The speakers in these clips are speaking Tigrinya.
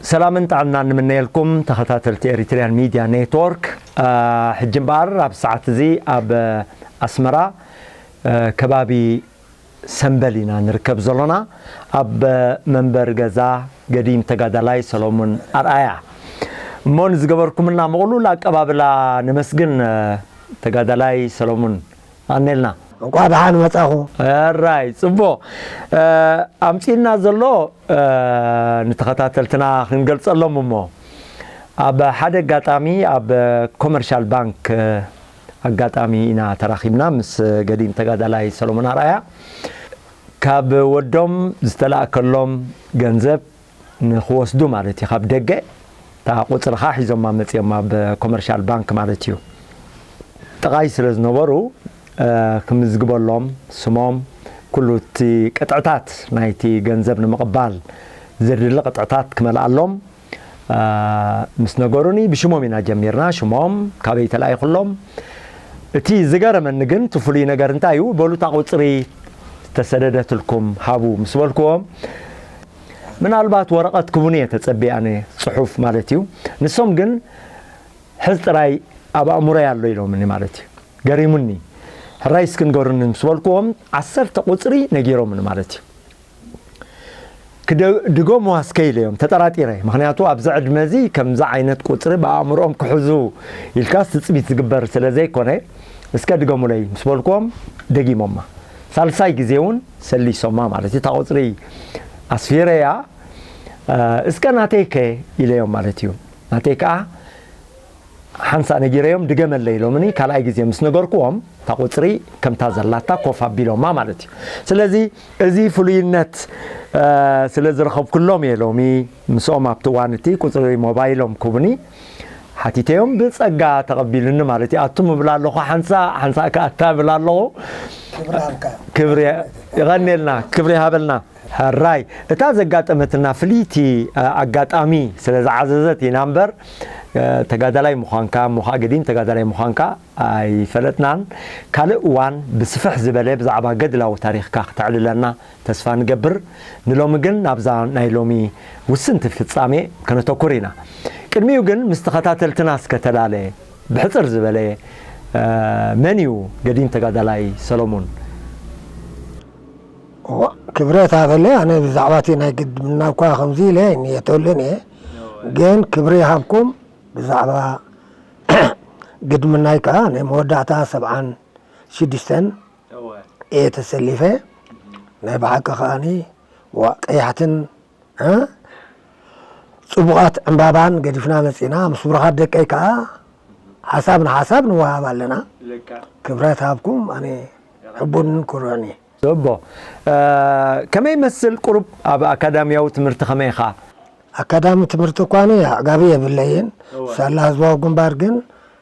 ሰላምን ጥዕናን ንምነየልኩም ተኸታተልቲ ኤሪትሪያን ሚድያ ኔትወርክ። ሕጂ እምበኣር ኣብ ሰዓት እዚ ኣብ ኣስመራ ከባቢ ሰምበል ኢና ንርከብ ዘሎና፣ ኣብ መንበር ገዛ ገዲም ተጋዳላይ ሰሎሙን ኣርኣያ። እሞ ንዝገበርኩምልና ምቕሉል ኣቀባብላ ነመስግን። ተጋዳላይ ሰሎሙን ኣኔልና። እንኳ ደሓን መጻኹ። ራይ ጽቦ ኣምጺእና ዘሎ ንተኸታተልትና ክንገልጸሎም እሞ፣ ኣብ ሓደ ኣጋጣሚ ኣብ ኮመርሻል ባንክ ኣጋጣሚ ኢና ተራኺብና ምስ ገዲም ተጋዳላይ ሰሎሞን ኣርኣያ። ካብ ወዶም ዝተላእከሎም ገንዘብ ንኽወስዱ ማለት እዩ፣ ካብ ደገ እታ ቁጽርኻ ሒዞማ መጺኦም ኣብ ኮመርሻል ባንክ ማለት እዩ። ጥቓይ ስለ ዝነበሩ ክምዝግበሎም ስሞም፣ ኩሉ እቲ ቅጥዕታት ናይቲ ገንዘብ ንምቕባል ዘድሊ ቅጥዕታት ክመልኣሎም ምስ ነገሩኒ፣ ብሽሞም ኢና ጀሚርና። ሽሞም፣ ካበይ ተላኢኹሎም። እቲ ዝገረመኒ ግን እቲ ፍሉይ ነገር እንታይ እዩ፣ በሉ እታ ቁጽሪ ዝተሰደደትልኩም ሃቡ ምስ በልክዎም፣ ምናልባት ወረቐት ክቡኒ እየ ተጸቢያ ነየ፣ ጽሑፍ ማለት እዩ። ንሶም ግን ሕዚ ጥራይ ኣብ ኣእምሮይ ኣሎ ኢሎምኒ ማለት እዩ። ገሪሙኒ። ሕራይ እስኪ ንገሩኒ ምስ በልክዎም፣ ዓሰርተ ቁጽሪ ነጊሮምኒ ማለት እዩ። ክደ-፣ ድገሙዋ እስከ ኢለዮም ተጠራጢረ። ምኽንያቱ ኣብዚ ዕድመ እዚ ከምዚ ዓይነት ቁጽሪ ብኣእምሮኦም ክሕዙ ኢልካስ ትጽቢት ዝግበር ስለ ዘይኮነ፣ እስከ ድገሙለይ ምስ በልክዎም፣ ደጊሞማ። ሳልሳይ ግዜ እውን ሰሊሶማ ማለት እዩ። እታ ቁጽሪ ኣስፊረያ፣ እስከ ናተይከ ኢለዮም ማለት እዩ። ናተይ ከኣ ሓንሳእ ነጊረዮም፣ ድገመለይ ኢሎምኒ። ካልኣይ ግዜ ምስ ነገርክዎም፣ እታ ቁጽሪ ከምታ ዘላታ ኮፍ ኣቢሎማ ማለት እዩ። ስለዚ እዚ ፍሉይነት ስለ ዝረኸብኩሎም እየ ሎሚ ምስኦም ኣብቲ እዋን እቲ ቁጽሪ ሞባይሎም ክቡኒ ሓቲተዮም፣ ብጸጋ ተቐቢሉኒ ማለት እዩ። ኣቱም እብል ኣለኹ፣ ሓንሳእ ሓንሳእ ከኣ ኣታ እብል ኣለኹ። ክብሪ ሃብካ። ክብሪ ይቐንየልና፣ ክብሪ ይሃበልና። ሕራይ፣ እታ ዘጋጠመትና ፍልይቲ ኣጋጣሚ ስለ ዝዓዘዘት ኢና እምበር፣ ተጋዳላይ ምዃንካ፣ እሞ ኸኣ ገዲም ተጋዳላይ ምዃንካ ኣይፈለጥናን። ካልእ እዋን ብስፍሕ ዝበለ ብዛዕባ ገድላዊ ታሪኽካ ክተዕልለና ተስፋ ንገብር። ንሎሚ ግን ናብዛ ናይ ሎሚ ውስንቲ ፍጻሜ ከነተኩር ኢና። ቅድሚኡ ግን ምስ ተኸታተልትና እስከ ተላለ፣ ብሕጽር ዝበለ፣ መን እዩ ገዲም ተጋዳላይ ሰሎሙን? እዋ፣ ክብረት ሃበለይ። ኣነ ብዛዕባ እቲ ናይ ግድምና እኳ ከምዚ ኢለ ኣይንየተሉን እየ። ግን ክብሪ ይሃብኩም፣ ብዛዕባ ግድምናይ ከኣ ናይ መወዳእታ ሰብዓን ሽዱሽተን እየ ተሰሊፈ። ናይ ብሓቂ ከኣኒ፣ ዋ፣ ቀያሕትን፣ እ፣ ጽቡቓት ዕምባባን ገዲፍና መጺና። ምስ ብሩኻት ደቀይ ከኣ ሓሳብ ንሓሳብ ንወሃብ ኣለና። ክብረት ሃብኩም፣ ኣነ ሕቡንን ኩሩዕን እየ። ጽቡቕ። እ፣ ከመይ ይመስል ቁሩብ ኣብ ኣካዳሚያዊ ትምህርቲ ከመይ ኢኻ? ኣካዳሚ ትምህርቲ እኳ ኣነ ኣዕጋቢ የብለይን። እወ። ሳላ ህዝባዊ ግንባር ግን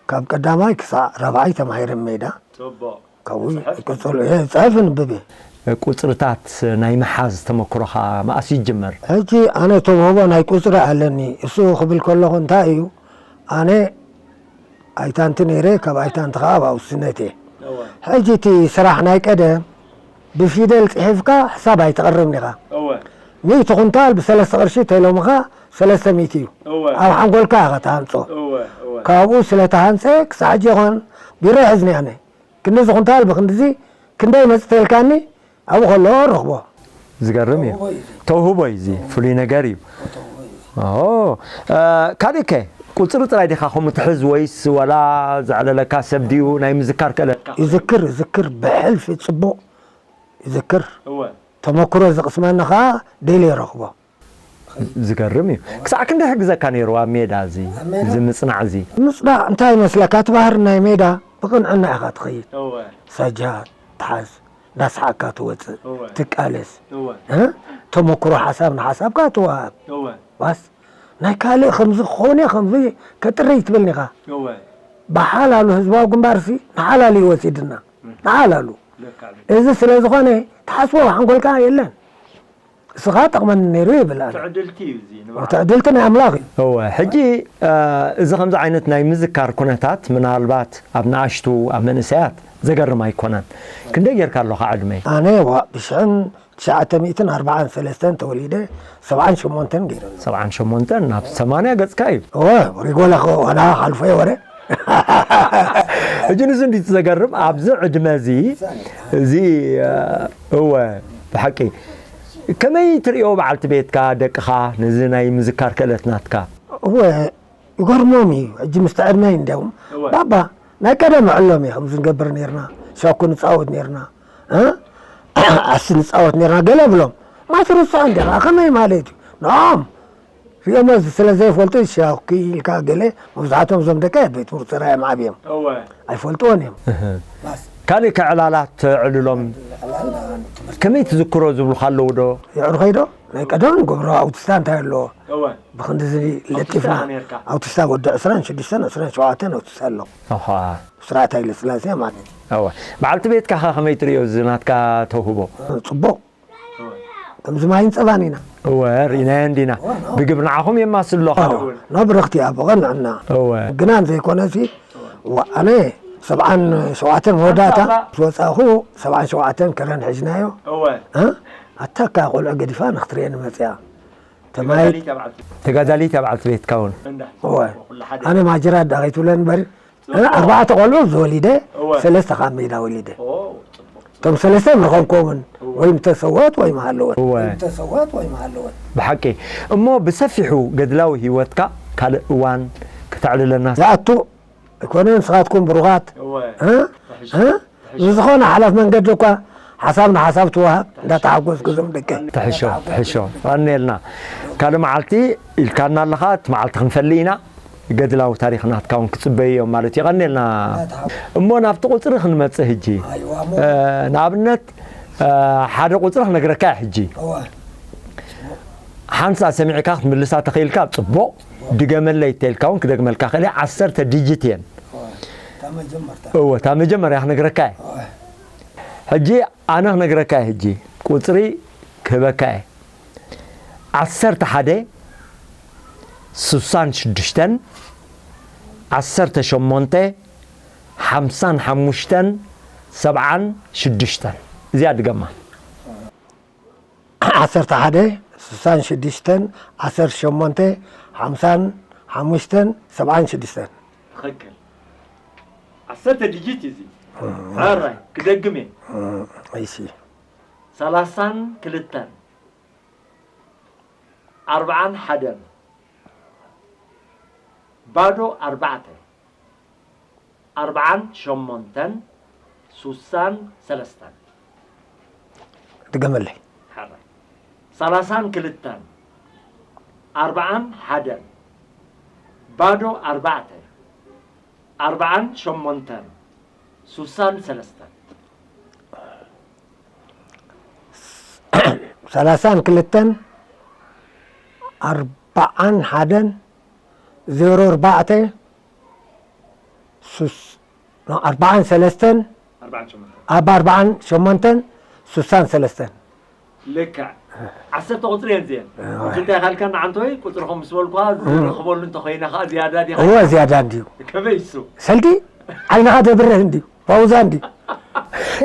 ካብ ቀዳማይ ክሳዕ ራብዓይ ተማሂረ ሜዳ። ጽቡቕ። ካብኡ ይጽሕፍ? ይቅጽል እየ፣ ይጽሕፍ፣ ንብብ እየ። ቁጽርታት ናይ ምሓዝ ተመክሮኻ መኣስ ይጅመር? ሕጂ ኣነ ተውህቦ ናይ ቁጽሪ ኣለኒ። እሱ ክብል ከለኹ እንታይ እዩ? ኣነ ኣይታንቲ ነይረ፣ ካብ ኣይታንቲ ኸዓ ኣብ ኣውስነት እየ። እወ። ሕጂ እቲ ስራሕ ናይ ቀደም ብፊደል ጽሒፍካ ሕሳብ ኣይተቕርብን ኢኻ። እወ። ሚእቲ ኩንታል ብሰለስተ ቅርሺ ተይሎምኻ ሰለስተ ሚእቲ እዩ። እወ። ኣብ ሓንጎልካ ኢኻ ትሃንጾ። እወ፣ እወ። ካብኡ ስለ ተሃንጸ ክሳዕ ሕጂ ይኾን ቢሮ ይሕዝኒ ኣነ። ክንድዚ ኩንታል ብክንድዚ ክንደይ መጽእ ተልካኒ ኣብኡ ከሎ ረኽቦ። ዝገርም እዩ። ተውህቦ እዩ እዚ። ተውህቦ እዩ እዚ። ፍሉይ ነገር እዩ። ተውህቦ እዩ እዚ። ኦ፣ እ፣ ካልእ ከ? ቁጽሪ ጥራይ ዲኻ ከምኡ ትሕዝ ወይስ ዋላ ዘዕለለካ ሰብ ድዩ? ናይ ምዝካር ክእለት? ይዝክር፣ ይዝክር። ብሕልፊ ጽቡቕ ይዝክር። እወ። ተመክሮ ዝቕስመኒ ኸኣ ደልየ ረኽቦ። ዝገርም እዩ። ክሳዕ ክንደይ ይሕግዘካ ነይሩ ኣብ ሜዳ እዚ፣ ኣብ ሜዳ? እዚ ምጽናዕ እዚ? ምጽናዕ እንታይ ይመስለካ? እቲ ባህሪ ናይ ሜዳ ብቕንዕና ኢኻ ትኸይድ። እወ። ሳጃ ትሓዝ፣ እንዳሰሓቅካ ትወጽእ፣ እወ። ትቃለስ። እወ። እ? ተመክሮ ሓሳብ ንሓሳብካ ትወሃብ። እወ። ባስ ናይ ካልእ ከምዚ ክኸውን እየ፣ ከምዚ ከጥሪ ኣይትብልን ኢኻ። እወ። ብሓላሉ ህዝባዊ ግንባርሲ ንሓላሉ እዩ ወሲድና። እም። ንሓላሉ። ልክዕ፣ ልክዕ። እዚ ስለ ዝኾነ ትሓስቦ ኣብ ሓንጎልካ የለን። እስኻ ጠቕመኒ ነይሩ ይብል ኣነ። ትዕድልቲ እዩ እዚ ንባዕሉ። ትዕድልቲ ናይ ኣምላኽ እዩ። እወ፣ ሕጂ፣ እ፣ እዚ ከምዚ ዓይነት ናይ ምዝካር ኩነታት ምናልባት ኣብ ንኣሽቱ፣ ኣብ መንእሰያት ዘገርም ኣይኮነን። ክንደይ ጌርካ ኣለኻ ዕድመይ? ኣነ ዋ፣ ብሽሕን ትሽዓተ ሚእትን ኣርባዓን ሰለስተን ተወሊደ፣ ሰብዓን ሸሞንተን ገይረ። ሰብዓን ሸሞንተን ናብ ሰማንያ ገጽካ እዩ። እወ፣ ሪጎላ ከ ዋላ ሓልፎ እየ ወረ። ሕጂ ንሱ እንዲ ዘገርም ኣብዚ ዕድመ እዚ እዚ እወ ብሓቂ ከመይ ትርእዮ በዓልቲ ቤትካ ደቅኻ ነዚ ናይ ምዝካር ክእለት ናትካ? እወ ይገርሞም እዩ ሕጂ ምስቲ ዕድመይ እንዲያውም ባባ ናይ ቀደም ዕሎም እዩ ከምዚ ንገብር ነርና ሻኩ ንፃወት ነርና ኣሲ ንፃወት ነርና ገለ ብሎም ማትርሶ እንዲና ከመይ ማለት እዩ ንኦም ሪኦሞ ስለ ዘይፈልጡ ሻኩ ኢልካ ገለ መብዛሕቶም እዞም ደቂ ቤት ትምህርቲ ጥራይ እዮም ዓብዮም ኣይፈልጥዎን እዮም ካልእ ከዕላላት ተዕልሎም ከመይ ትዝክሮ ዝብሉካ ኣለዉ ዶ? የዕሩኸይ ዶ ናይ ቀደም ንገብሮ ኣውትስታ እንታይ ኣለዎ ብክንድዚ ለጢፍና ኣውትስታ ወዲ ዕስራን ሽዱሽተን ዕስራን ሸውዓተን ኣውትስታ ኣሎ ስርዓት ሃይለ ስላሴ ማለት እዩ በዓልቲ ቤትካ ከ ከመይ ትርእዮ እዚ ናትካ ተውህቦ ፅቡቅ ከምዚ ማይን ፀባን ኢና እወ ርኢናዮ እንዲና ብግብሪ ንዓኹም የማስሎ ኖ ብርኽቲ ኣቦ ቀንዕና ግናን ዘይኮነሲ ኣነ ሰብዓን ሸውዓተን መወዳእታ ዝወፃእኹ ሰብዓን ሸውዓተን ከረን ሒዝናዮ ኣታ እካ ቆልዑ ገዲፋ ንክትርእየኒ መፅያ ተማይ ተጋዳሊት ኣብ ዓልቲ ቤትካ እውን ኣነ ማጅራት ዳ ከይትብለ ንበሪ ኣርባዕተ ቆልዑ ዝወሊደ ሰለስተ ካብ ሜዳ ወሊደ እቶም ሰለስተ ምረኸብኮምን ወይ ምተሰወት ወይ ምሃለወት ተሰወት ወይ ምሃለወት ብሓቂ እሞ ብሰፊሑ ገድላዊ ህይወትካ ካልእ እዋን ከተዕልለና ዝኣቱ ኣይኮነ ንስኻትኩም ብሩኻት ንዝኾነ ሓላፍ መንገዲ እኳ ሓሳብ ንሓሳብ ትወሃብ እንዳተሓጎስ ግዞም ደቀ ትሕሾ ትሕሾ ቀኔልና ካልእ መዓልቲ ኢልካና ኣለኻ እቲ መዓልቲ ክንፈሊ ኢና ገድላዊ ታሪኽ ናትካ እውን ክፅበዩ እዮም ማለት እዩ ቀኔልና እሞ ናብቲ ቁፅሪ ክንመፅእ ህጂ ንኣብነት ሓደ ቁፅሪ ክነግረካ ሕጂ ሓንሳ ሰሚዕካ ክትምልሳ ተኽኢልካ ፅቡቕ ድገመለይ ተልካ እውን ክደግመልካ ክእል ዓሰርተ ዲጂት እየን እወ እታ መጀመርያ ክነግረካ እየ ሕጂ ኣነ ክነግረካ እየ ሕጂ ቁፅሪ ክህበካ እየ ዓሰርተ ሓደ ስሳን ሽዱሽተን ዓሰርተ ሸሞንተ ሓምሳን ሓሙሽተን ሰብዓን ሽዱሽተን እዚኣ ድገማ ዓሰርተ ሓደ ስሳን ሽዱሽተን ዓሰርተ ሸሞንተ ሓምሳን ሓሙሽተን ሰብዓን ሽዱሽተን ትኽክል ዓሰርተ ዲጂት እዚ ሕራይ ክደግም እየ እሺ ሰላሳን ክልተን ኣርብዓን ሓደን ባዶ ኣርባዕተ ኣርብዓን ሸሞንተን ሱሳን ሰለስተን ድገመለይ ሰላሳን ክልተን ኣርብዓን ሓደን ባዶ ኣርባዕተ ኣርብዓን ሸሞንተን ሱሳን ሰለስተን ሰላሳን ክልተን ኣርባዓን ሓደን ዜሮ ኣርባዕተ ሱስ ኣርባዓን ሰለስተን ኣብ ኣርባዓን ሸሞንተን ሱሳን ሰለስተን ልክዕ ዓሰርተ ቁፅሪ እየን እዚአን እንታይ ካልካ ንዓንተወይ ቁፅርኹም ምስ በልኳ ዝረኽበሉ እንተኮይና ከዓ ዝያዳ ዲኻ እወ ዝያዳ እንድዩ ከመይ እሱ ሰልዲ ዓይንኻ ደብርህ እንድዩ ፓውዛ እንዲ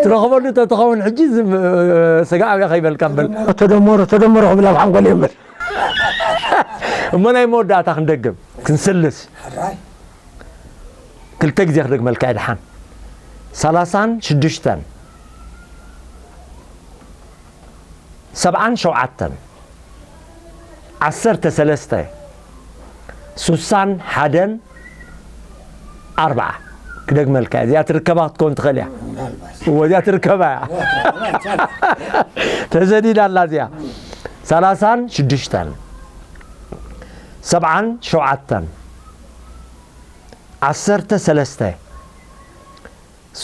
ትረኽበሉ ተትኸውን ሕጂ ስጋብ ከይበልካ በል ተደመሩ ተደመሩ ክብል ኣብ ሓንጎል የምር እሞ ናይ መወዳእታ ክንደግም ክንስልስ ክልተ ግዜ ክደግመልካ እየ ድሓን ሰላሳን ሽዱሽተን ሰብዓን ሸውዓተን ዓሰርተ ሰለስተ ሱሳን ሓደን ኣርብዓ ክደግመልካ እዚኣ ትርከባ ክትከውን ትኽእል እያ እወ እዚኣ ትርከባ እያ ተዘዲዳ ኣላ እዚኣ ሰላሳን ሽዱሽተን ሰብዓን ሸውዓተን ዓሰርተ ሰለስተ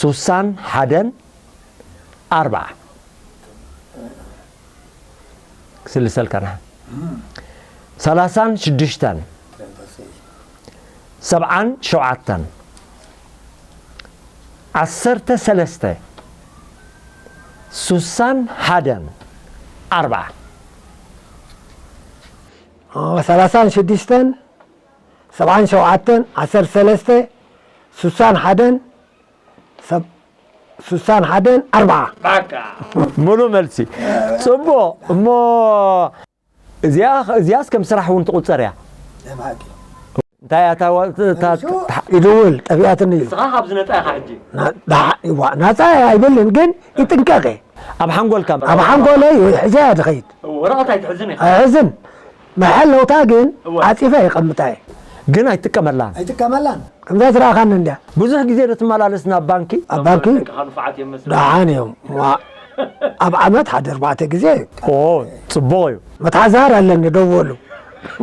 ሱሳን ሓደን ኣርብዓ ክስልሰልካ ንሓ ሰላሳን ሽዱሽተን ሰብዓን ሸውዓተን ዓሰርተ ሰለስተ ሱሳን ሓደን ኣርብዓ ሰላሳን ሽዱሽተን ሰብዓን ሸውዓተን ዓሰርተ ሰለስተ ሱሳን ሓደን ሰብ ስሳን ሓደን ኣርብዓ። ባካ። ሙሉ መልሲ። ጽቡቕ። እሞ እዚኣ እዚኣስ ከም ስራሕ እውን ትቑጸር እያ። እንታይ እያ እታ ዋ- እታ- እታ- ይድውል ጠፊኣትኒ ኢሉ። ንስኻ ካብ ዝነጻ ኢኻ ሕጂ። ና- ዳ- ይዋ- ናጻ ኣይብልን ግን ይጥንቀቕ እየ። ኣብ ሓንጎልካ ኣብ ሓንጎለይ ሕጂ እያ ዝኸይድ። ወረቐት ኣይትሕዝን ኢኻ። ኣይሕዝን። መሐለውታ ግን እወ። ዓጺፈ የቐምጣ እየ። ግን ኣይትጥቀመላን። ኣይጥቀመላን። ከምዛ ዝረኣኻኒ እንድያ። ብዙሕ ግዜ ዶ ትመላለስ ናብ ባንኪ? ኣብ ባንኪ ደቅኻ ንፉዓት እዮም መስለኒ። ደሓን እዮም። ዋ- ኣብ ዓመት ሓደ ኣርባዕተ ግዜ ኦ ጽቡቕ እዩ። መትሓዛር ኣለኒ ደወሉ።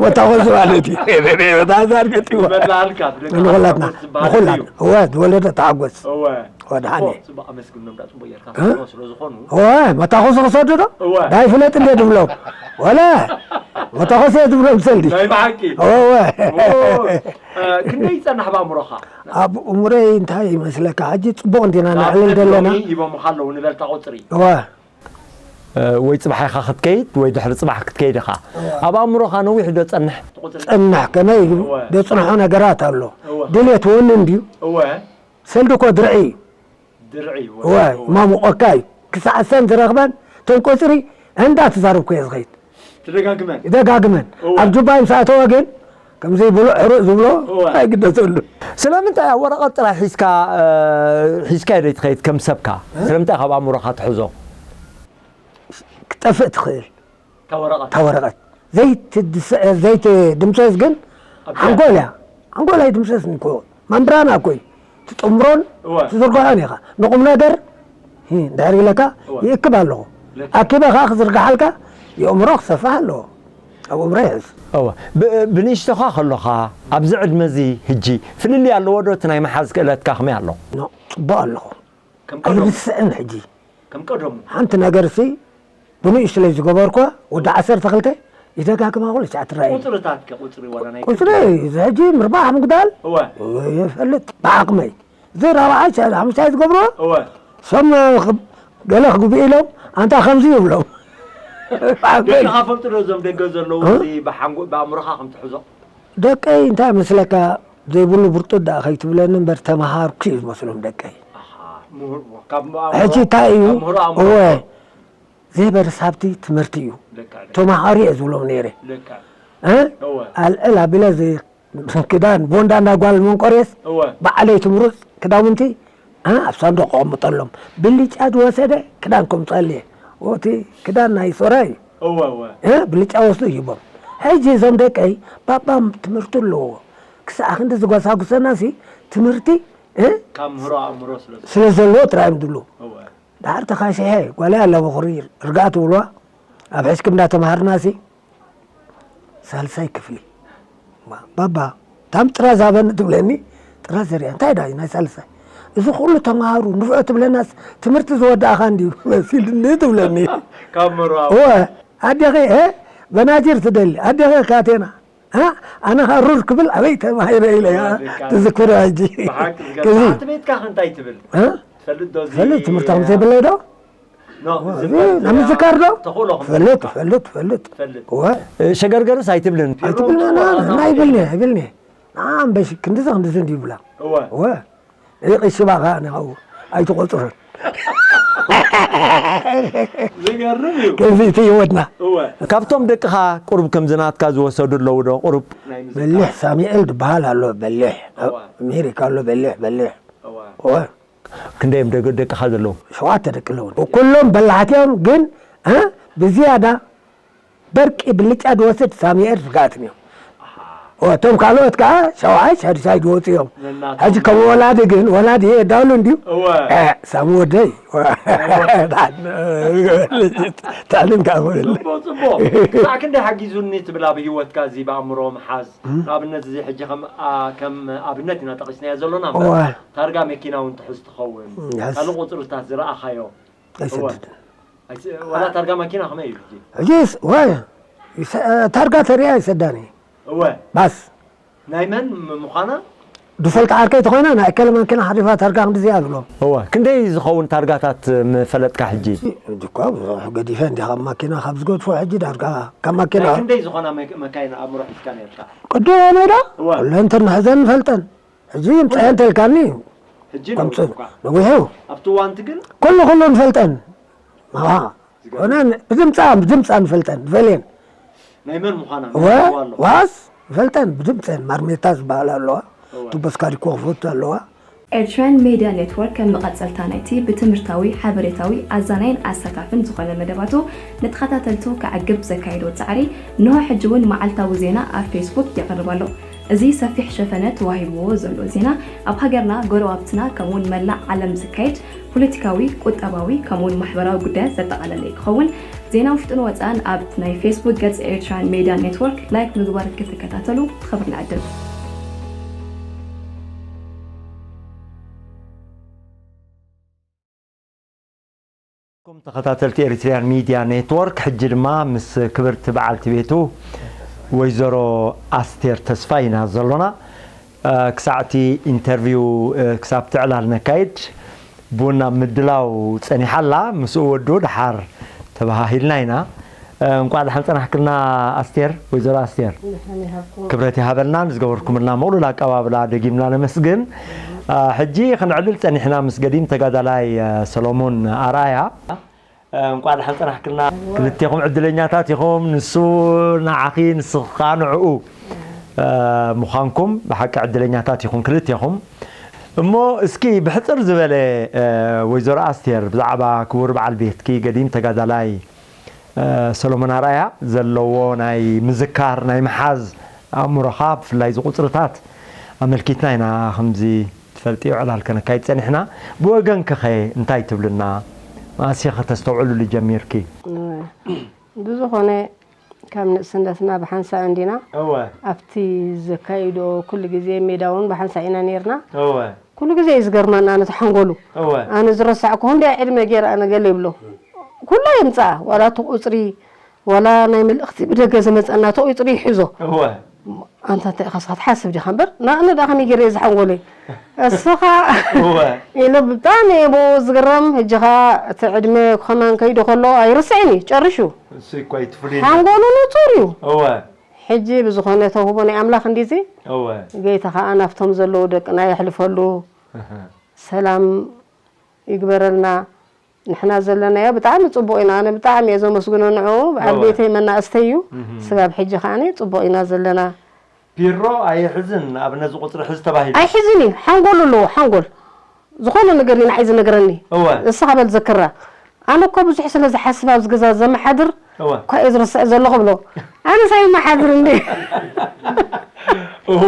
መታወዚ ማለት እዩ። መትሓዛር ገጢሞ። ይበላልካ ብደቂ ንኹላትና ሓጎስ ዝበሃል ንኹላትና እዩ። እወ ዝወለደ ተዓጎስ። እወ ወድሓኒ ጽቡቕ ኣመስግኖም ዳ ጽቡቕ ጌርካ እ? ስለ ዝኾኑ እወ መታኹሲ ክሰዱ ዶ እወ ዳይ ፍለጥ እንደ ድብሎም ወላ መታኹሲ እየ ድብሎም ሰልዲ ናይ ብሓቂ እወ እወ ኦ፣ እ፣ ክንደይ ይጸናሕ ብኣእምሮኻ ኣብ እምሮይ እንታይ ይመስለካ ሕጂ ጽቡቕ እንዲና ንዕልል ዘለና ሎሚ ሂቦምኻ ኣለዉ ንበልታ ቁጽሪ እወ እ፣ ወይ ጽባሕ ኢኻ ክትከይድ ወይ ድሕሪ ጽባሕ ክትከይድ ኢኻ። ኣብ ኣእምሮኻ ነዊሕ ዶ ጸንሕ? ቁጽሪ ጸናሕ ከመይ እወ። ደጽንሖ ነገራት ኣሎ እወ ድሌት ወንን ድዩ እወ ሰልዲ እኮ ድርዒ እዩ ድርዒ እወ እወ ማሙቆካ እዩ ክሳዕ ሰን ዝረኽበን ተን ቆጽሪ እንዳ ተዛረብኩ እየ ዝኸይድ ትደጋግመን ይደጋግመን እወ። ኣብ ጁባ ምስ ኣተወ ግን ከምዚ ብሉዕ ሕሩእ ዝብሎ እወ። ኣይግደሰሉ ስለምንታይ ኣብ ወረቐት ጥራይ ሒዝካ እ፣ ሒዝካ ዘይትኸይድ ከም ሰብካ? ስለምንታይ ካብ ኣእምሮኻ ትሕዞ? ክጠፍእ ትኽእል እታ ወረቐት እታ ወረቐት ዘይትድስ- ዘይትድምሰስ ግን ኣብ ሓንጎል እያ ሓንጎል ኣይድምሰስን እኮ ማምብራና እኮ እዩ ትጥምሮን እወ። ትዝርግሖን ኢኻ ንቁም ነገር ሂ፣ እንድሕር ኢለካ እወ። ይእክብ ኣለኹ ልክ። ኣኪበ ከዓ ክዝርግሓልካ የእምሮ ክሰፍሕ ኣለዎ ኣብ እምሮ ይሕዝ እወ ብ- ብንእሽቶኻ ከሎኻ ኣብዚ ዕድመ እዚ ሕጂ ፍልልይ ኣለዎ ዶ እቲ ናይ መሓዝ ክእለትካ ከመይ ኣሎ? ኖ፣ ጽቡቕ ኣለኹ ከም ቀደሙ ኣይርስዕን ሕጂ ከም ቀደሙ ሓንቲ ነገር ሲ ብንእሽትለይ ዝገበርኳ ወዲ ዓሰርተ ክልተ ይደጋግማ ኩሉ ሻዕ ትረኣይ ቁፅርታት ከ ቁፅሪ ዋላ ናይ ቁፅሪ እዚ ሕጂ ምርባሕ ምጉዳል እወ ይፈልጥ ብዓቕመይ እዚ ራብዓይ ሻዕ ሓሙሽታይ ዝገብርዎ እወ ሰም ገለ ክጉብኡ ኢሎም ኣንታ ከምዚ ይብሎም ብዓቕመይ ደቅኻ ፈልጡ ዶ እዞም ደገ ዘለዉ እ? እዚ ብሓንጎ ብኣእምሮኻ ከም ትሕዞ ደቀይ እንታይ መስለካ ዘይብሉ ብርጡጥ ደኣ ከይትብለኒ እምበር ተምሃርኩ እዩ ዝመስሎም ደቀይ ኣሃ፣ ምሁር ካብ ኣእምሮ- ሕጂ እንታይ እዩ ካብ ምህሮ ኣእምሮ እወ ዘይበርስ ሃብቲ ትምህርቲ እዩ ልክዕ፣ ልክዕ፣ ተምሃሩ እየ ዝብሎም ነይረ ልክዕ። እ? እወ። ኣልዕል ኣቢለ ዚ- ክዳን ቦንዳ ናይ ጓል መንቆሬስ እወ። ባዕለይ ትምሩፅ ክዳውንቲ እ? ኣብ ሳንዱቕ ከቐምጠሎም ብልጫ ዝወሰደ ክዳን ከምፀሊ እየ እቲ ክዳን ናይ ሶራ እዩ እወ እወ እ? ብልጫ ወስዱ ይቦም ሕጂ እዞም ደቀይ ባባም ትምህርቲ ኣለዎ ክሳዕ ክንዲ ዝጓሳጉሰና ሲ ትምህርቲ እ? ካብ ምህሮ ኣእምሮ ስለ ስለ ዘለዎ ጥራዮም ድሉ እወ ድሓር ተኻሽሐ ጓለይ ኣላ በኹሪ ርግኣ ትብልዋ ኣብ ሕስኪ እንዳተምሃርና ሲ ሳልሳይ ክፍሊ ባባ ታም ጥራዝ ሃበኒ ትብለኒ ጥራዝ ዘሪኣ እንታይ ዳ ናይ ሳልሳይ እዚ ኩሉ ተምሃሩ ንፍዖ ትብለናስ ትምህርቲ ዝወዳእኻ እንድዩ መሲልኒ ትብለኒ ካብ ምህሮ እወ ኣዴኺ እ በናጅር ትደሊ ኣዴኺ ካቴና እ ኣነ ኸዓ ሩር ክብል ኣበይ ተማሂረ ኢለ እያ ትዝክሮ ሕጂ ብሓቂ እዚ ዝገርም። ኣቲ ቤትካ ከ እንታይ ትብል እ ትፈልጥ ዶ እዚ ፈልጥ ትምህርቲ ከም ዘይብለይ ዶ ኖ፣ እዚ ዝብል ንምዝካር ዶ ተኽእሎ ከም ፈልጥ ዘለካ። ፈልጥ ፈልጥ ፈልጥ። እወ እ፣ ሸገርገርስ ኣይትብልን። ኣይትብልና ናይ ብልኒ ብልኒ ንዓም በሽ ክንድዚ ክንድዚ እንዲ ይብላ እወ እወ ንቕሽባ ከዓ ንኸው ኣይትቆፅርን ዝገርም እዩ። ከምዚ እቲ ህይወትና እወ ካብቶም ደቅኻ ቁሩብ ከምዚ ናትካ ዝወሰዱ ኣለዉ ዶ? ቁሩብ ናይ ምዝካር። በሊሕ ሳሙኤል ዝበሃል ኣሎ በሊሕ እወ ኣሜሪካ ኣሎ በሊሕ በሊሕ እወ እወ ክንደዮም ደቂ- ደቅኻ ዘለዉ? ሸዋተ ደቂ ኣለውን ኩሎም በላሕቲ እዮም ግን እ ብዝያዳ በርቂ ብልጫ ዝወስድ ሳሙኤል ስጋትን እዮም እቶም ካልኦት ከዓ ሸውዓይ ሳድሳይ ዝወፁ እዮም ነናቶም። ሕጂ ከም ወላዲ ግን ወላዲ የዳሉ እንድዩ እወ እ፣ ሳሙ ወደይ ታልን ካብ ብል ጽቡቅ ጽቡቅ ክሳዕ ክንደይ ሓጊዙኒ ትብል ኣብ ህይወትካ እዚ ብኣእምሮ ምሓዝ ንኣብነት እዚ ሕጂ ከም ኣ- ከም ኣብነት ኢና ጠቂስናዮ ዘሎና እምበር እወ ታርጋ መኪና እውን ትሕዝ ትኸውን የስ። ካልእ ቁፅርታት ዝረኣኻዮ ኣይሰድድን ኣይስ- ዋላ ታርጋ መኪና ከመይ እዩ ሕጂ ሕጂስ ወይ ይሰ- ታርጋ ተሪያ ይሰዳኒ እወ ባስ ናይ መን ም- ምዃና ድፈልጢ ዓርከይ ተኾይና ናይ እከለ ማኪና ሓሪፋ ታርጋ ክንዲዚኣ ዝብሎም እወ ክንደይ ዝኸውን ታርጋታት ምፈለጥካ ሕጂ? ሕጂ እኳ ብዙሕ ገዲፈ እንዲ ካብ ማኪና ካብ ዝገድፎ ሕጂ ዳርጋ ካብ ማኪና ናይ ክንደይ ዝኾና መ- መካይን ኣእምሮ ሒዝካ ነርካ ቅድም ሜዳ እወ ኩለን ተናሕዘን ንፈልጠን ሕጂ ይምፀአን ተልካኒ እዩ ሕጂ ከምጽ ነዊሕ እኳ። ነዊሑ ኣብቲ እዋንቲ ግን ኩሉ ኩሉ ንፈልጠን ዋ ኮነ ብድምፃ ብድምፃ ንፈልጠን ንፈልየን ናይ መን ምዃና ወ ነጊርዎ ኣሎ። ዋስ ንፈልጠን ብድምፀን ማርሜታ ዝበሃላ ኣለዋ ቱበስካሪኮ ክፈቱ ኣለዋ ኤርትራን ሜድያ ኔትወርክ ከም መቐጸልታ ናይቲ ብትምህርታዊ፣ ሓበሬታዊ፣ ኣዛናይን ኣሳታፍን ዝኾነ መደባቱ ንተኸታተልቱ ከዕግብ ዘካየዶ ጻዕሪ፣ እንሆ ሕጂ እውን መዓልታዊ ዜና ኣብ ፌስቡክ የቕርብ ኣሎ። እዚ ሰፊሕ ሸፈነ ተዋሂብዎ ዘሎ ዜና፣ ኣብ ሃገርና፣ ጎረባብትና፣ ከምኡውን መላእ ዓለም ዝካየድ ፖለቲካዊ፣ ቁጠባዊ፣ ከምኡውን ማሕበራዊ ጉዳያት ዘጠቓለለ ክኸውን፣ ዜና ውሽጥን ወጻእን ኣብ ናይ ፌስቡክ ገጽ ኤርትራን ሜድያ ኔትወርክ ላይክ ምግባር ክትከታተሉ ብኽብሪ ንዕድም። ኩም ተኸታተልቲ ኤሪትሪያን ሚድያ ኔትወርክ፣ ሕጂ ድማ ምስ ክብርቲ በዓልቲ ቤቱ ወይዘሮ ኣስቴር ተስፋ ኢና ዘሎና። እ፣ ክሳዕቲ ኢንተርቪው፣ እ፣ ክሳብ ትዕላል ነካይድ፣ ቡን ኣብ ምድላው ጸኒሓ ኣላ። ምስኡ ወዱ ደሓር ተበሃሂልና ኢና። እ፣ እንቋዕ ደሓን ጸናሕክልና ኣስቴር፣ ወይዘሮ ኣስቴር። ደሓን ይሃብኩም። ክብረት ይሃበልና ንዝገበርኩምልና ምቕሉል ኣቀባብላ ደጊምና ነመስግን። እ፣ ሕጂ ክንዕልል ጸኒሕና ምስ ገዲም ተጋዳላይ፣ እ፣ ሰሎሞን ኣርኣያ። እ፣ እንቋዕ ደሓን ጸናሕክልና። ክልቴኹም ዕድለኛታት ኢኹም። ንሱ ንዓኺ፣ ንስኺ ከኣ ንዕኡ፣ እ፣ ምዃንኩም ብሓቂ ዕድለኛታት ኢኹም ክልቴኹም። እሞ እስኪ ብሕጽር ዝበለ፣ እ፣ ወይዘሮ ኣስቴር ብዛዕባ ክቡር በዓል ቤትኪ ገዲም ተጋዳላይ፣ እ፣ ሰሎሞን ኣርኣያ ዘለዎ ናይ ምዝካር፣ ናይ ምሓዝ ኣእምሮኻ፣ ብፍላይ እዚ ቁጽርታት ኣመልኪትና ኢና ከምዚ ትፈልጥዮ ዕላል ከነካይድ ጸኒሕና። ብወገንኪኸ እንታይ ትብልና? መኣስ'ኸ ተስተውዕልሉ ጀሚርኪ? ብዝኾነ ካብ ንእስነትና ብሓንሳእ እንዲና እወ ኣብቲ ዘካይዶ ኩሉ ግዜ ሜዳ እውን ብሓንሳእ ኢና ነርና። እወ ኩሉ ግዜ እዩ ዝገርመና ነቲ ሓንጎሉ። እወ ኣነ ዝረሳዕኩ ክንደይ ዕድመ ገይረ ኣነ ገለ ይብሎ። ኩላ የምፅኣ ዋላ እቲ ቁፅሪ ዋላ ናይ መልእኽቲ ብደገ ዝመፀና እቲ ቁፅሪ ይሕዞ። እወ ኣንታ እንታይ ኢኻ ስኻ ትሓስብ ዲኻ እምበር ንኣነ ደኣ ከመይ ገይረ እየ ዝሓንጎለይ እስኻ እወ ኢለ ብጣዕሚ እየ ብኡ ዝግረም። ሕጂ ኸዓ እቲ ዕድመ ከማን ከይዱ ከሎ ኣይርስዕን እዩ ጨሪሹ። እሱ እኮ ኣይትፍሉይ ሓንጎሉ ንፁር እዩ። እወ ሕጂ ብዝኾነ ተውህቦ ናይ ኣምላኽ እንዲዚ እወ ጌታ ኸዓ ናብቶም ዘለዉ ደቅና የሕልፈሉ። እህ። ሰላም ይግበረልና። ንሕና ዘለናዮ ብጣዕሚ ፅቡቕ ኢና። ኣነ ብጣዕሚ እየ ዘመስግኖ ንዕኡ በዓል እወ። ቤተይ መናእስተይ እዩ። እህ። ስጋብ ሕጂ ከዓኒ ፅቡቕ ኢና ዘለና። ፒሮ ኣይሕዝን ኣብ ነዚ ቁፅሪ ሕዚ ተባሂሉ ኣይሕዝን እዩ ሓንጎል ኣለዎ ሓንጎል ዝኾነ ነገር እዩ ንዓይ ዝነግረኒ። እወ እስኻ በል ዘክራ ኣነ እኮ ብዙሕ ስለ ዝሓስብ ኣብዚ ገዛ ዘመሓድር እወ እኳ እየ ዝርስዕ ዘለኹ ብሎ ኣነስ ኣይመሓድር እንዲ እወ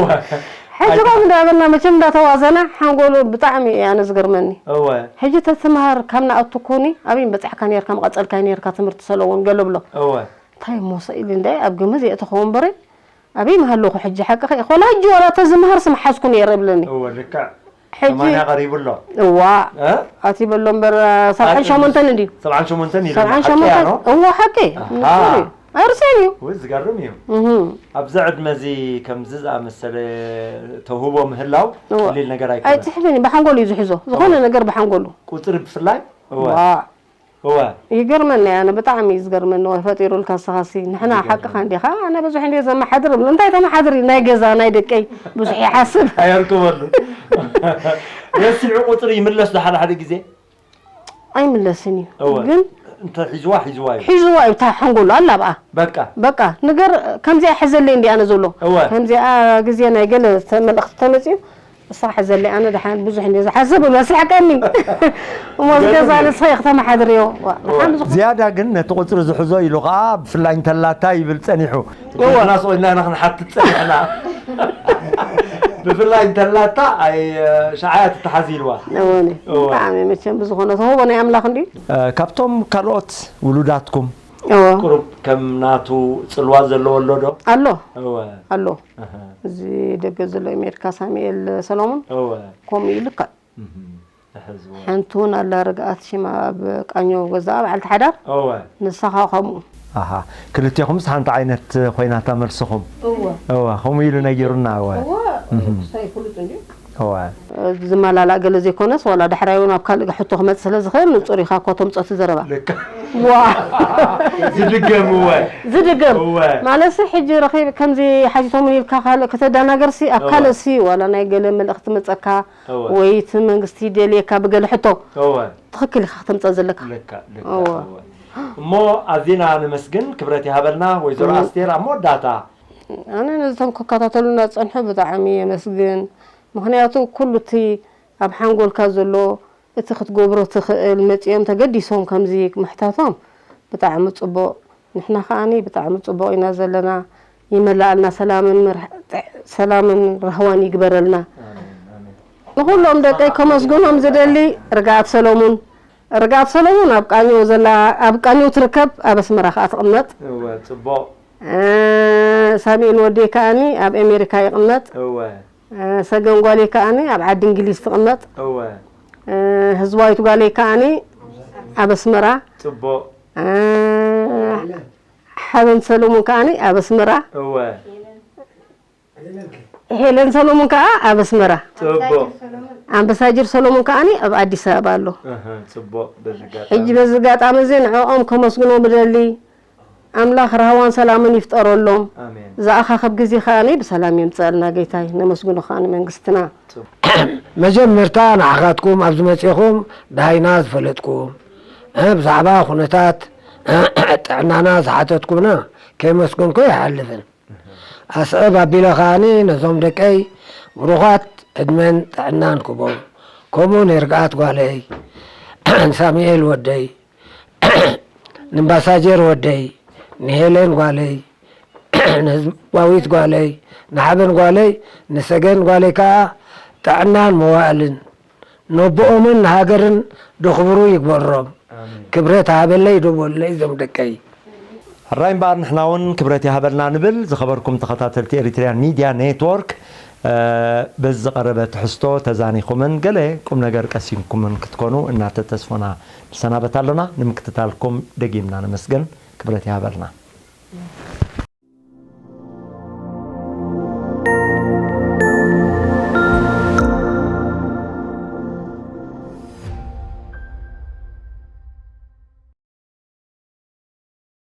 ሕጂ ከምኡ እንዳበልና መቸም እንዳተዋዘና ሓንጎሉ ብጣዕሚ እዩ ኣነ ዝገርመኒ። እወ ሕጂ ተትምሃር ካብ ንኣቱ ኮኒ ኣበይ ምበጻሕካ ነርካ ምቐጸልካይ ነርካ ትምህርቲ ሰለውን ገለ ብሎ እወ እንታይ እሞ ሰኢሉ እንደ ኣብ ግምት የእተኸው እምበረ ኣበይ ምሃለኹ ሕጂ ሓቅኸ ኮላጅ ወላ ተዝምሃር ስም ሓዝኩ ነይረ ይብለኒ። እወ ልክዕ ሕጂ ሰማንያ ቀሪቡ ኣሎ እዋ እ? ኣቲ በሎ እምበር ሰብዓን ሸሞንተን እንድዩ ሰብዓን ሓቂ እያ ሸሞንተን ኖ? እዋ ሓቂ ኣሃ። ንጹር እዩ ኣይርስዕን እዩ። ውይ ዝገርም እዩ እህ ኣብዚ ዕድመ እዚ ከምዚ ዝኣመሰለ ተውህቦ ምህላው እወ። ቀሊል ነገር ኣይኮነ ኣይትሕዝን እዩ ብሓንጎሉ እዩ ዝሕዞ ዝኾነ ነገር ብሓንጎሉ ቁፅሪ ብፍላይ እወ ዋ እወ ይገርመኒ ኣነ ብጣዕሚ እዩ ዝገርመኒ ወይ ፈጢሩልካ ስኻሲ ንሕና ሓቅኻ እንዲኻ ኣነ ብዙሕ እንደ ዘመሓድር እብሎ እንታይ ተመሓድር እዩ ናይ ገዛ ናይ ደቀይ ብዙሕ ይሓስብ ኣየርክበሉ ረሲዑ ቁፅሪ ይምለስ ዶ ሓደ ሓደ ግዜ ኣይምለስን እዩ እወ ግን እንተ ሒዝዋ ሒዝዋ እዩ ሒዝዋ እዩ እታ ሓንጎሉ ኣላ ኣብኣ በቃ በቃ ነገር ከምዚኣ ሕዘለይ እንዲ ኣነ ዘሎ እወ ከምዚኣ ግዜ ናይ ገለ ተ- መልእኽቲ ተመፅዩ እሳ ሕዘለይ ኣነ ደሓን ብዙሕ እንዲ ዝሓስብ እብሎ ስሕቀኒ እሞ ዝገዛ ንስኸ ክተመሓድርዮ ዋ፣ ደሓን ብዙ ዝያዳ ግን ነቲ ቁፅሪ ዝሕዞ ኢሉ ከዓ ብፍላይ እንተላታ ይብል ፀኒሑ ትናስቆ ኢልና ኢና ክንሓትት ፀኒሕና ብፍላይ እንተላታ ኣይ ሻዓያ ትተሓዝ ኢልዋ እወኒ እወ። ብጣዕሚ መቸም ብዝኾነ ተውህቦ ናይ ኣምላኽ እንዲ እ፣ ካብቶም ካልኦት ውሉዳትኩም እወ ቁሩብ ከም ናቱ ፅልዋ ዘለዎ ኣሎ ዶ ኣሎ እወ ኣሎ እህ፣ እዚ ደገ ዘሎ ኣሜሪካ ሳሙኤል ሰሎሞን እወ ከምኡ እዩ ልክዕ እህ፣ እሕዝዎ ሓንቲ እውን ኣላ ርግኣት ሽማ ኣብ ቃኞ ገዛኣ በዓልቲ ሓዳር እወ ንሳኻ ከምኡ ኣሃ ክልቴኹምስ ሓንቲ ዓይነት ኮይናታ መልስኹም እወ እወ ከምኡ ኢሉ ነጊሩና እወ እወ ሳይፍሉጥ እንዲ እወ ዝመላላእ ገለ ዘይኮነስ ዋላ ዳሕራይ እውን ኣብ ካልእ ሕቶ ክመፅእ ስለ ዝኽእል ንፁር ኢኻ እኮ ተምፀቲ ዘረባ ልክዕ ዋ ዝድገም እወ ዝድገም እወ ማለትሲ ሕጂ ረኺብ ከምዚ ሓቲቶምን ኢልካ ካልእ ከተደናገርሲ ኣብ እወ። ካልእሲ ዋላ ናይ ገለ መልእኽቲ መፀካ እወ ወይ እቲ መንግስቲ ይደልየካ ብገለ ሕቶ እወ ትኽክል ኢኻ ከተምፀእ ዘለካ ልካ ልካ እወ። እወ እሞ ኣዚና ነመስግን ክብረት ይሃበልና ወይዘሮ ኣስቴር ኣብ መወዳእታ ኣነ ነዞም ክከታተሉና ዝፀንሑ ብጣዕሚ የመስግን። ምኽንያቱ ኩሉ እቲ ኣብ ሓንጎልካ ዘሎ እቲ ክትገብሮ ትኽእል መፂኦም ተገዲሶም ከምዚ ምሕታቶም ብጣዕሚ ፅቡቕ። ንሕና ከዓኒ ብጣዕሚ ፅቡቕ ኢና ዘለና። ይመላኣልና ሰላምን ምርሕ- ሰላምን ራህዋን ይግበረልና። ንኹሎም ደቀይ ከመስግኖም ዝደሊ ርግኣት ሰለሙን ርግኣት ሰለሙን ኣብ ቃኘው ዘላ ኣብ ቃኘው ትርከብ ኣብ ኣስመራ ከዓ ትቕመጥ። እወ ፅቡቕ ሳሚኤል ወደይ ከዓኒ ኣብ ኣሜሪካ ይቕመጥ። እወ ሰገን ጓለይ ከዓኒ ኣብ ዓዲ እንግሊዝ ትቕመጥ። እወ ህዝባዊት ጓለይ ከዓኒ ኣብ ኣስመራ። ፅቡቕ ሓበን ሰለሙን ከዓኒ ኣብ ኣስመራ። እወ ሄለን ሰለሙን ከዓ ኣብ ኣስመራ። ፅቡቕ ኣምባሳጀር ሰለሙን ከዓኒ ኣብ ኣዲስ ኣበባ ኣሎ። እህ፣ ፅቡቕ በዚ ኣጋጣሚ ሕጂ በዚ ኣጋጣሚ እዚ ንዕኦም ከመስግኖም እደሊ። ኣምላኽ ራህዋን ሰላምን ይፍጠረሎም። ኣሜን ዝኣኻኸብ ግዜ ከዓኒ ብሰላም የምፅኣልና ጌታይ። ነመስግኖ ከዓኒ መንግስትና። መጀመርታ ንዓኻትኩም ኣብዚ መፂኹም ደሃይና ዝፈለጥኩም እ፣ ብዛዕባ ኩነታት ጥዕናና ዝሓተትኩምና ከየመስገንኩ ኣይሓልፍን። ኣስዕብ ኣቢለ ከዓኒ ነዞም ደቀይ ብሩኻት ዕድመን ጥዕናን ክቦም ከምኡ ንርግኣት ጓለይ ንሳሙኤል ወደይ ንኣምባሳጀር ወደይ ንሄለን ጓለይ ንህዝባዊት ጓለይ ንሓበን ጓለይ ንሰገን ጓለይ ከዓ ጥዕናን መዋእልን ነቦኦምን ንሃገርን ደኽብሩ ይግበሮም። ክብረት ሃበለይ ደቦለይ ዞም ደቀይ። ሕራይ እምበኣር ንሕና እውን ክብረት ይሃበልና ንብል። ዝኸበርኩም ተኸታተልቲ ኤሪትሪያን ሚድያ ኔትወርክ በዚ ዝቐረበ ትሕዝቶ ተዛኒኹምን ገለ ቁም ነገር ቀሲምኩምን ክትኮኑ እናተተስፎና ንሰናበት ኣሎና። ንምክትታልኩም ደጊምና ነመስግን። ክብረት ይሃበልና።